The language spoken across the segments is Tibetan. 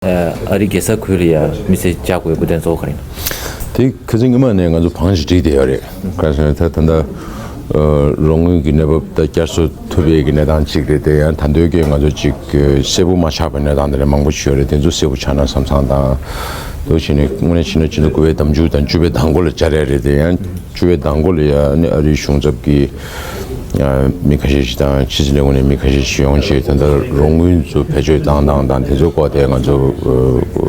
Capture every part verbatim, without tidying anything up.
ཨ་རིའི་རྒྱལ་ས་ཁུལ་ལ་ཡ་དམིགས་བསལ་བཅར་དགོས་དགོས་དོན་གཙོ་བོ་ག་རེ་ཡིན་ནམ། དེ་ཁ་སང་སྔོན་མ་ནས་ང་ཚོ་བང་ཞིག་བསྒྲིགས་བསྡད་ཡོད་རེད། ག་རེ་ཟེར་ན་ད་ད་ལྟ་རོགས་དངུལ་གྱི་གནས་བབ་ད་བསྐྱར་གསོ་ཐུབ་པའི་གི་གནས་སྟངས་གཅིག་རེད། དེ་ཡང་ད་དུང་གི་ང་ཚོ་གཅིག་གསལ་པོ་མ་ཆགས་པའི་གནས་སྟངས་དེ་འདྲ་མང་པོ་ཞིག་ཡོད་རེད། དེ་ཚོ་གསལ་པོ་ཆགས་ན་བསམ་བསམ་དང་། དེ་བཞིན་ནས་དངོས་གནས་བྱས་ན་ཕྱི་ཟླ་དགུ་པའི་ཟླ་མཇུག་དང་བཅུ་པའི་ཟླ་མགོ་ལ་བཅར་ཡ་རེད། དེ་ཡང་བཅུ་པའི་ཟླ་མགོ་ལ་ཡ་ནི་ཨ་རིའི་གཞུང་ཚབ་ཀྱི་མི་ཁ་ཤས་ཤིག་དང་ཕྱི་སྲིད་ལས་ཁུངས་ནས་མི་ཁ་ཤས་ཤིག་ཡོང་བྱས། ད་ལྟ་རོགས་དངུལ་ཚོ་བེད་སྤྱོད་བཏང་སྟངས་དང་དེ་ཚོའི་སྐོར་དེ་ང་ཚོ་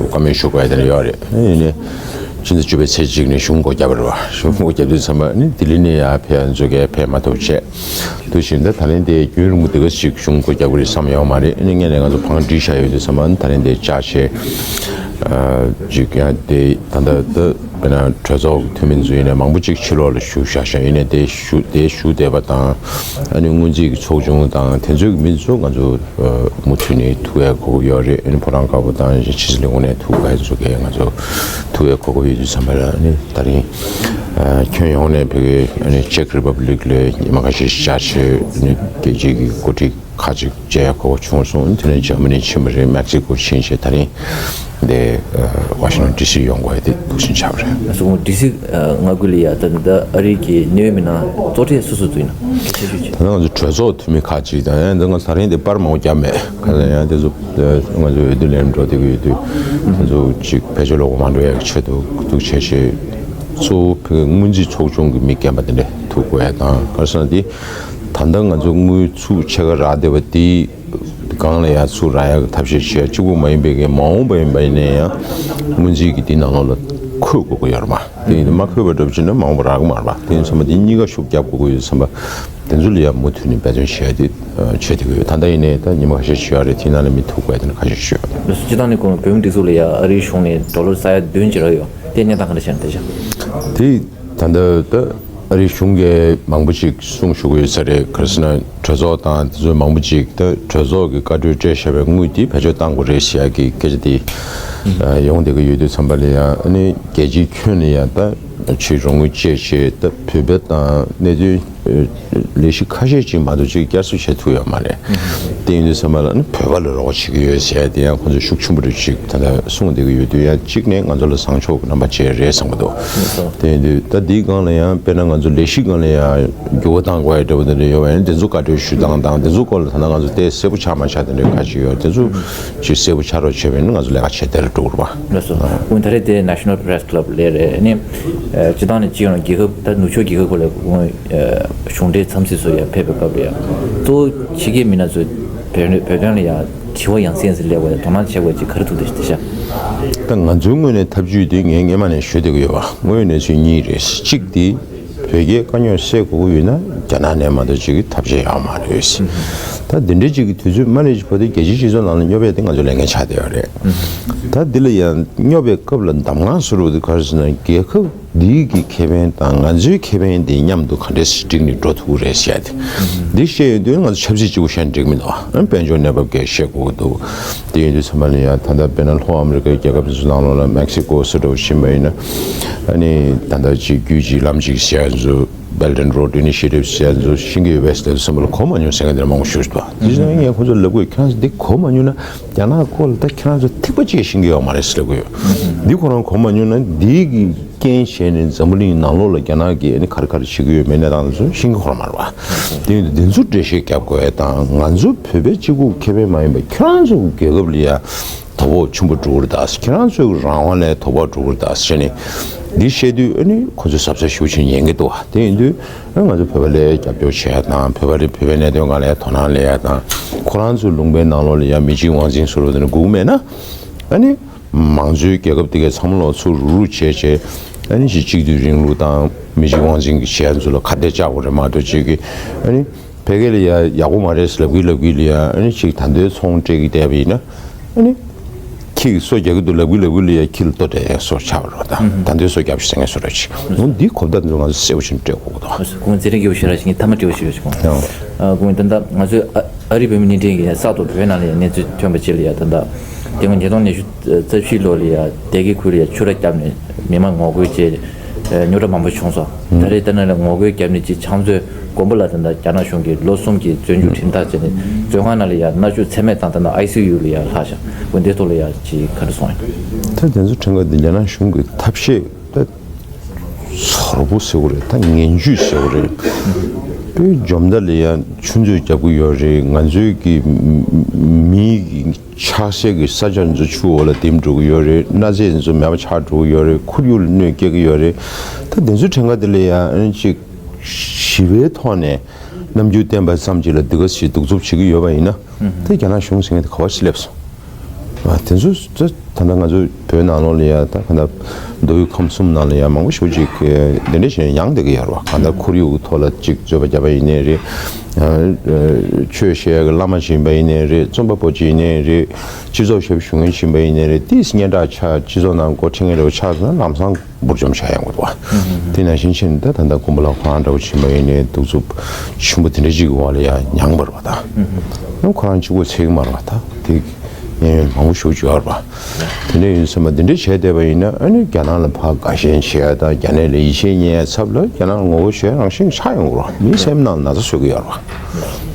བཀའ་མོལ་ཞུ་དགོས་ཡ་དེ་འདྲ་ཡོད་རེད། ཡིན་ནའི་ཕྱི་ཟླ་བཅུ་པའི་ཚེས་གཅིག་ནས་གཞུང་སྒོ་བརྒྱབ་པ་རེད་བ། གཞུང་སྒོ་བརྒྱབ་དུས་ཙམ་པ་ནི་ལྡི་ལི་ནས་ཡར་ཕེབས་མཁན་ཚོ་གས་ཕེབས་མ་ཐུབ་བྱས། དེ་བཞིན་ད་ད་ལན་དེ་རྒྱུན་རིང་པོ་དེ་ག་ཞིག་གཞུང་སྒོ་རྒྱག་གི་རེད་བསམ་ཡོད་མ་རེད། ཨ་ནི་སྔོན་ནས་ང་ཚོ་བང་བསྒྲིགས་བཞག་ཡོད་དུས་ཙམ་པ་ད་ལན་དེ་བཅར་བྱས། ཅིག་ཡང་དེ་ད་ལྟ་ད་དཔེར་ན་གྲོས་ཚོགས་འཐུས་མི་ཚོ་ཡིན་ནའི་མང་པོ་ཅིག་ཕྱི་ལོགས་ལ་བཞུགས་བཞག་བཞག་ཡིན་ནའི་དེ་བཞུགས་དེ་བཞུགས་བསྡད་པ་དང་། ཨ་ནི་སྔོན་རྩིས་ཀྱི་ཚོགས་ཆུང་དང་དེ་ཚོའི་མི་ཚོ་ང་ཚོ་མུ་མཐུད་ནས་ཐུག་ཡ་གོ་གི་ཡོད་རེད། ཨ་ནི་ཕོ་བྲང་དཀར་པོ་དང་ཕྱི་སྲིད་ལས་ཁུངས་ནས་ཐུག་ག་ཚོ་གས་ང་ཚོ་ཐུག་ཡ་གོ་གི་ཡོད་དུས་ཙམ་པ་ལ་ཨ་ནི་ད་རིང་ཁྱོན་ཡོངས་ནས་བོད་ཀྱི་ཨ་ནི་ཅེཀ་རི་པབ་ལིག་ལ་ཉི་མ་ཁ་ཤས་ཤིག་བཅར་བྱས། ཨ་ནི་རྒྱལ་སྤྱིའི་གི་འགོ་ཁྲིད་ཁག་ཅིག་མཇལ་ཡ་གོ་སྐབས་བྱུང་སོང་། དེ་ནས་འཇར་མ་ནི་ཕྱིན་པ་རེད། མེག་སི་ཀོ་ཕྱིན་བྱས་ད་རིང་འདི་ཝ་ཤིང་ཊོན་ཌི་སི་ཡོང་དགོས་ཡ་དེ་འདུག་སེ་ཆགས་པ་རེད། སོ་ཌི་སི་མངའ་ཁུལ་ལ་ཡ་ད་ལྟ་ཨ་རི་གི་གནད་ཡོད་མི་སྣ་གཙོ་གྲས་སུ་སུ་འདུག་ཡིན་ན་གལ་ཆེ་ཤོས་ཅིག་ད་ང་ཚོ་གྲོས་ཚོགས་འཐུས་མི་ཁག་ཅིག་དང་། ཡང་འདི་ང་ད་རིང་འདི་པར་མང་པོ་བརྒྱབ་མེད། ག་ཚོད་ཡང་དེ་ཚོ་ང་ཚོ་འོས་བསྡུ་ལེན་འགྲོ་བསྡད་ཀྱི་ཡོད་དུས། ང་ཚོ་ཅིག་བེད་སྤྱོད་ལོག་པ་མ་འགྲོ་ཡ་གི་ཆེད་དུ་འདུག་བྱས་བྱས། གཙོ་བོ་བོད་སྔོན་རྩིས་ཚོགས་ཆུང་གི་མི་རྒན་པ་དེ་འདྲ་ཐུག་དགོས་ཡ་དང་། ག་རེ་ཟེར་ན་དེ་ད་ལྟ་ང་ཚོ་དངུལ་ཚུར་ཕྱེད་ཀ་རག་བསྡད་པ་དེ་སྒང་ལ་ཡང་ཚུར་རག་ཡག་གི་ཐབས་ཤེས་བྱེད་ཡ་གཅིག་པུ་མ་ཡིན་པའི་གི་མ་འོངས་པ་ཡིན་པ་ཡིན་ན་ཡང་སྔོན་རྩིས་ཀྱི་དེ་ནང་ལོགས་ལ་འཁོད་དགོས་ཀྱི་ཡོད་རེད་མ། དེ་ཡིན་དུས་མ་འཁོད་པ་འདྲ་པོ་བྱས་ན་མ་འོངས་པ་རག་གི་མ་རེད་པ། དེ་ཡིན་ཙང་མ་དེ་གཉིས་ཀ་ཤུགས་རྒྱབ་དགོས་ཀྱི་ཡོད་ཙང་མ་དེ་ཚོ་ལ་ཡང་མུ་མཐུད་ནས་འབད་བརྩོན་བྱེད་ཡ་དེ་བྱེད་བསྡད་ཀྱི་ཡོད། ད་ལྟ་ཡིན་ནའི་ད་ཉི་མ་ཁ་ཤས་ཤིག་ཡོད་རེད། དེ་ནང་ལ་མི་ཐུག་དགོས་ཡ་དེ་འདྲ་ཁ་ཤས་ཤིག་ཡོད། སྤྱིར་བཏང་ནས་ཁོང་བོད་མི་སྒྲིག་འཛུགས་ལ་ཡ་ཨ་རིའི་གཞུང་ནས་ཌོ་ལར་ས་ཡ་བདུན་ཅིག་རག་ཡོད། དེ་གནས་སྟངས་ག་འདྲ་ཞིག་རེད་ཤག་དེ་ད་ལྟ་ད་ཨ་རིའི་གཞུང་གིས་མང་པོ་ཅིག་གསུང་ཞུ་གི་ཡོད་ས་རེད། ག་རེ་ཟེར་ན་གྲོས་ཚོགས་དང་དེ་ཚོ་མང་པོ་ཅིག་ད་གྲོས་ཚོགས་ཀྱི་བཀའ་འཁྲོལ་སྤྲད་བཞག་པའི་དངུལ་དེ་བེད་སྤྱོད་གཏང་དགོས་རེད་ཟེར་ཡ་གི་སྐད་ཆ་དེ་ཡོང་བསྡད་ཀྱི་ཡོད་དུས་ཙམ་པ་ལ་ཡ། ཨ་ནི་རྒྱལ་སྤྱིའི་ཁྱོན་ནས་ཡ་ད་ཕྱིའི་རོགས་དངུལ་སྤྲད་བྱས་ད་བོད་པ་དང་གནད་དོན་ལས་གཞི་ཁ་ཤས་ཅིག་མ་གཏོགས་ཅིག་བསྐྱར་གསོ་བྱེད་ཐུབ་ཡོད་མ་རེད། དེ་ཡིན་དུས་ཙམ་པ་ལ་ནི་བོད་པ་ལ་རོགས་པ་བྱེད་ཀྱི་ཡོད་ཟེར་ཡ་དེ་ཡང་ཁོང་ཚོ་ཤུགས་ཆེན་པོ་རེ་ཅིག་ད་ལྟ་གསུངས་བསྡད་ཀྱི་ཡོད་དུས། ཡང་གཅིག་ནས་ང་ཚོ་ལ་བཟང་ཕྱོགས་ཀྱི་རྣམ་པ་ཅིག་རེད་བསམ་གྱི་འདུག་དེ་ཡིན་དུས་ད་འདིའི་སྒང་ལ་ཡང་དཔེར་ན་ང་ཚོ་ལས་གཞི་སྒང་ལ་ཡང་འགྱུར་བ་གཏང་དགོས་ཡ་འདྲ་པོ་དེ་འདྲ་ཡོད་པ་ཡིན་ན་དེ་ཚོ་བཀའ་འཁྲོལ་ཞུ་སྟངས་དང་དེ་ཚོ་སྐོར་ལ་ད་ལྟ་ང་ཚོ་དེ་གསལ་པོ་ཆགས་མ་ཆགས་དེ་འདྲའི་ཁ་ཅིག་ཡོད། དེ་ཚོ་ཅིག་གསལ་པོ་ཆགས་རོགས་བྱས་པ་ཡིན་ན་ང་ཚོ་ལས་ཀ་བྱེད་བདེ་རུ་འགྲོ་གི་རེད་པ། ལགས་སོ། ཨ། ཁོང་ད་རེས་དེ་National Press Club ལ་རེད། ཨ་ནི་ཨ་སྤྱིར་བཏང་ནས་སྤྱི་ཡོངས་རྒྱལ་ཁབ་ད་ནུབ་ཕྱོགས་རྒྱལ་ཁབ་ཁག་ལ་ཁོང་ཨ་གཞུང་འབྲེལ་འཚམས་གཟིགས་སུ་ཡང་ཕེབས་པའི་སྐབས་ལ་ཡང་གཙོ་བོ་ཕྱི་རྒྱལ་མི་སྣ་ཚོས་བོད་བོད་དོན་ལ་ཡང་དྲི་བ་ཡང་སེ་ཡང་སེ་སླེབས་པ་ཡང་དོ་སྣང་བྱེད་དགོས་ཅིག་ག་རེ་ཐུག་བསྡད་བསྡད་ཤག་ད་ང་ཚོའི་ངོས་ནས་ཐབས་ཇུས་དེ་ངས་སྔོན་མ་ནས་ཞུ་བསྡད་ཀྱི་ཡོད་པ། དངོས་ཡོད་གནས་ཚུལ་གཉིས་རེད། གཅིག་དེ་བོད་རྒྱའི་དཀའ་རྙོག་སེལ་དགོས་ཀྱི་ཡོད་ན་རྒྱ་ནག་ནས་མ་གཏོགས་ཅིག་གི་ཐབས་ཤེས་ཡོད་མ་རེད། ད་འདི་འདྲའི་ཅིག་གི་དུས་ཚོད་མ་ལས་ཅིག་བར་དུ་རྒྱལ་སྤྱིའི་སྤྱི་ཚོགས་ནང་ལ་སྙོབ་ཡས་དེ་ང་ཚོའི་ལས་འགན་ཆགས་བསྡད་ཡོད་རེད། ད་འདི་ལ་ཡང་སྙོབ་པའི་སྐབས་ལ་གདམ་ངག་བཟོ་རུ་དེ་ག་རེ་ཟེར་ན་རྒྱལ་ཁབ་འདི་གི་ཁེ་ཕན་དང་ང་ཚོའི་ཁེ་ཕན་དེ་མཉམ་དུ་ག་འདྲས་སེ་བསྒྲིགས་ནས་འགྲོ་ཐུབ་ཀྱི་རེད་ཟེར་ཡ་དེ། འདི་བཤད་ཡོང་དུས་ང་ཚོ་ཆབ་སྲིད་གཅིག་པུ་བཤད་ན་འགྲིག་མི་འདུག་ཨ་དཔལ་འབྱོར་གནས་བབ་སྐོར་བཤད་དགོས་ཀྱི་འདུག་དེ་ཡིན་དུས་ཚང་མ་ལ་ཡང་ད་ལྟ་དཔེར་ན་ལྷོ་ཨ་མི་རི་ཀའི་རྒྱལ་ཁབ་དེ་ཚོ་ནང་ལོགས་ལ་མེག་སི་ཀོ་སུ་འདྲ་བོ་ཕྱིན་པ་ཡིན་ན། ཨ་ནི་ད་ལྟ་ཅིག་རྒྱུད་གཅིག་ལམ་གཅིག་ཟེར་ཡ་ཚོ། Belt and Road Initiative ཟེར་ཡ་ཚོ་ཤེས་ཀྱི་ཡོད་པས་ཟེར་དུས་ཙམ་པ་ལ་གོ་མ་མྱོང་ཟེར་མཁན་དེ་འདྲ་མང་པོ་ཞིག་འདུག་དེ་བཞིན་ངས་ཁོ་ཚོ་ལབ་ཀྱི་ཡོད། ཁྱེད་རང་ཚོ་འདི་གོ་མ་མྱོང་ན་རྒྱ་ནག་སྐོར་ལ་ད་ཁྱེད་རང་ཚོ་ཐིགས་པ་གཅིག་ཤེས་ཀྱི་ཡོད་མ་རེད་ཟེར་ལབ་ཀྱི་ཡོད། འདི་ཁོ་རང་གོ་མ་མྱོང་ན་འདི་གི་རྐྱེན་བྱས་ནས་འཛམ་བུ་གླིང་ནང་ལོགས་ལ་རྒྱ་ནག་གིས་ཨ་ནི་ག་རེ་ག་རེ་བྱེད་ཀྱི་ཡོད་མེད་གནས་སྟངས་དེ་ཚོ་ཤེས་ཀྱི་ཁོ་རང་མ་རེད་པ། དེ་ཡིན་དུས་འདི་ཚོ་འགྲེལ་བཤད་རྒྱབ་དགོས་ཡ་དང་། ང་ཚོ་བོད་པའི་གཅིག་པུ་ཁེ་ཕན་མ་ཡིན་པ་ཁྱེད་རང་ཚོ་གི་རྒྱལ་ཁབ་ལ་ཡ་དོ་ཕོག་ཆེན་པོ་འགྲོ་གི་རེད་ད། ཁྱེད་རང་ཚོའི་རང་དབང་ལ་དོ་ཕོག་འགྲོ་གི་རེད་ད་ཟེར་ནས་འདི་བཤད་དུས་ཨ་ནི་ཁོ་ཚོ་གཟབ་གཟབ་ཞེ་པོ་བྱེད་ཉན་གྱི་འདུག་པ། དེ་ཡིན་དུས་ཨ་ང་ཚོ་བོད་པ་ལ་རྒྱབ་སྐྱོར་བྱེད་ཡ་དང་། བོད་པ་རེད། བོད་པའི་གནད་དོན་སྒང་ལ་ཡ་དོ་སྣང་སླེབས་ཡ་དང་། ཁོ་རང་ཚོའི་ལུང་པའི་ནང་ལོགས་ལ་ཡ་མི་གཅིག་དབང་འཛིན་བཟོ་འདྲ་དེ་འདྲ་དགོས་ཀྱི་མེད་ན། ཨ་ནི་མང་གཙོའི་རྒྱལ་ཁབ་དེ་གའི་ཚང་མ་ལོག་ཚུར་རུག་རུག་བྱས་བྱས། ཨ་ནི་ཅིག་གཅིག་སྡུད་རིང་ལུགས་དང་མི་གཅིག་དབང་འཛིན་གྱི་བྱེད་ཡ་ཚོ་ལ་ཁ་གཏད་བཅག་དགོས་རེད་མ་གཏོགས། ཅིག་གིས་ཨ་ནི་བོད་སྐད་ལ་ཡ་ཡག་པོ་མ་རེད་ཟེར་ལབ་གི་ལབ་གི་ལ་ཡ། ཨ་ནི་ཅིག་ད་འདོད་ཚོང་སྤྲད་གི་བསྡད་པ་ཡིན་ན། ཨ་ནི་ཁྱི་གིས་སོ་རྒྱག་གི་འདུག་ལབ་གི་ལབ་གི་ལ་ཡ་ཁྱི་ལ་ལྟོ་སྤྲད་ཡ་བཟོ་ཆགས་པ་རེད་པ། ད་ད་འདོད་སོ་རྒྱབ་ཤིག་ཟེར་མཁན་བཟོ་འདྲ་ཅིག་འོ་འདིའི་གོ་བརྡ་འདི་ཚོ་ང་ཚོ་གསལ་པོ་ཞིག་སྤྲད་དགོས་ཀྱི་འདུག་ཁོང་ཚེ་རིང་སྐྱིད་པོ་ཞེ་དྲག་ཞིག་ངས་མཐའ་མ་དྲི་བ་ཞིག་ཞུ་ཞིག་ཨ། ཁོང་ད་ལྟ་ང་ཚོའི་ཨ་ཨ་རི་བོད་མི་སྣེ་ཕྲན་གྱིས་གསར་དུ་བོད་ནང་ལ་ཡ་གནས་ཚུལ་ཐོན་པ་ཅིག་ལ་ཡ། ད་ལྟ་དེ་སྔོན་ཉིས་སྟོང་ཉི་ཤུ་རྩ་བཞི་ལོ་ལ་ཡ་སྡེ་དགེ་ཁུལ་ལ་ཡ་ཆུ་ར་བརྒྱབ་ནས་མི་མང་ངོ་རྒོལ་བྱས། རྙོག་དྲ་མང་པོ་བྱུང་སོང་། ད་རེས་ལྟ་ན་ལས་ངོ་རྒོལ་བརྒྱབ་ནས་ཅིག་ཕྱག་མཛོད་མགོན་པོ་ལགས་དང་རྒྱ་ནག་གཞུང་གིས་ལོ་གསུམ་གྱི་བཙོན་འཇུག་ཁྲིམས་ཐག་བཅད་ནས་བཙོན་ཁང་ནང་ལ་ཡ་མནར་གཅོད་ཚད་མེད་བཏང་། ད་ལྟ་ཨའི་སི་ཡུ་ལ་ཡ་ལྷག་བཞག་འོན་ཏེ་ཐོག་ལ་ཡ་ཅིག་ག་རེ་གསུངས་ཡོད། ད་དེ་ཚོ་ཁྲིམས་ཁང་དེ་རྒྱ་ནག་གཞུང་གི་ཐབས་ཤེས་ད་ཚོར་པོ་ཟེར་བ་རེད། ད་ངན་ཇུས་ཟེར་བ་རེད། དཔེ་འཇོ་མདའ་ལ་ཡ་ཆུ་མཛོད་རྒྱབ་ཀྱི་ཡོད་རེད། ང་ཚོའི་གི་མི་ཆགས་སའི་གི་ས་ཆ་འཛུལ་ཆུ་འོག་ལ་ལྡེམ་འགྲོ་གི་ཡོད་རེད། གནའ་རྫས་འཛུལ་མེད་པ་ཆགས་འགྲོ་གི་ཡོད་རེད། ཁོར་ཡུག་ལ་གནོད་སྐྱེལ་གི་ཡོད་རེད། ད་དེ་ཚོའི་ཁྲིམས་ཁང་དེ་ལ་ཡང་ཅིག་ཞི་བའི་ཐོག་ནས་རྣམ་འགྱུར་བསྟན་པ་ཙམ་ཅིག་ལ་འདི་ག་ཞིག་གདུག་རྩུབ་བྱེད་ཀྱི་ཡོད་པ་ཡིན་ན། ད་རྒྱ་ནག་གཞུང་ཟེར་མཁན་དེ་ག་བ་ཞིག་སླེབས་སོང་། ཨ་དེ་ཚོ་ད་ད་ལྟ་ང་ཚོ་བོད་ནང་ལོགས་ལ་ཡ་ད་ག་ད་མདོ་དབུས་ཁམས་གསུམ་ནང་ལ་ཡ་མང་པོ་ཞེ་པོ་ཅིག་གི་འདི་འདྲ་ཞིག་ཡང་བསྡད་ཀྱི་ཡོད་རེད་བ། གང་ལྟར་ཁོར་ཡུག་གི་ཐོག་ལ་ཅིག་རྩོད་པ་བརྒྱབ་པ་ཡིན་ནའི་རེད། ཆོས་བཤད་ཡག་གི་བླ་མ་ཞིག་ཡིན་པ་ཡིན་ནའི་རེད། རྩོམ་པ་པོ་ཅིག་ཡིན་ནའི་རེད། སྤྱི་ཚོགས་ཞབས་ཞུ་མཁན་ཞིག་ཡིན་པ་ཡིན་ནའི་རེད། ཏིས་སྙན་གྲགས་ཆགས་སྤྱི་ཚོགས་ནང་འགོ་ཁྲིད་མཁན་འདྲ་བོ་ཆགས་སོང་ན་ལམ་སང་འབུར་འཇོམས་བྱ་ཡོང་གི་འདུག་བ། དེ་ནང་བཞིན་བྱས་ནས་ད་ད་ལྟ་མགོན་པོ་ལགས་ཁོ་རང་འདྲ་བོ་ཞིག་ཡིན་པ་ཡིན་ནའི་གདུག་རྩུབ་ཆེན་པོ་དེ་འདྲ་ཅིག་གི་འོག་ལ་ཡ་མྱངས་པ་རེད་བ་ད། ཁོ་རང་གཅིག་པོ་ཚད་ཀྱི་མ་རེད་བ་ད། དེ་གཉེན་ཡོད་མང་པོ་ཞེ་པོ་ཅིག་ཡོད་རེད་བ། དེ་འདྲ་ཡིན་ཙང་མ་འདི་འདྲ་བྱས་བསྡད་པ་ཡིན་ན་ཨ་ནི་རྒྱ་ནག་ལ་ཕར་དགའ་ཞེན་བྱེད་ཡ་དང་རྒྱ་ནག་ལ་ཡིད་ཆེས་རྙེད་ཡ་ཚབ་ལ་རྒྱ་ནག་ལ་ངོ་རྒོལ་བྱེད་ཡ་རང་བཞིན་ཆགས་ཡོང་གི་རེད་བ། མིའི་སེམས་ནང་ན་ཚ་བཟོ་གི་ཡོད་རེད་བ།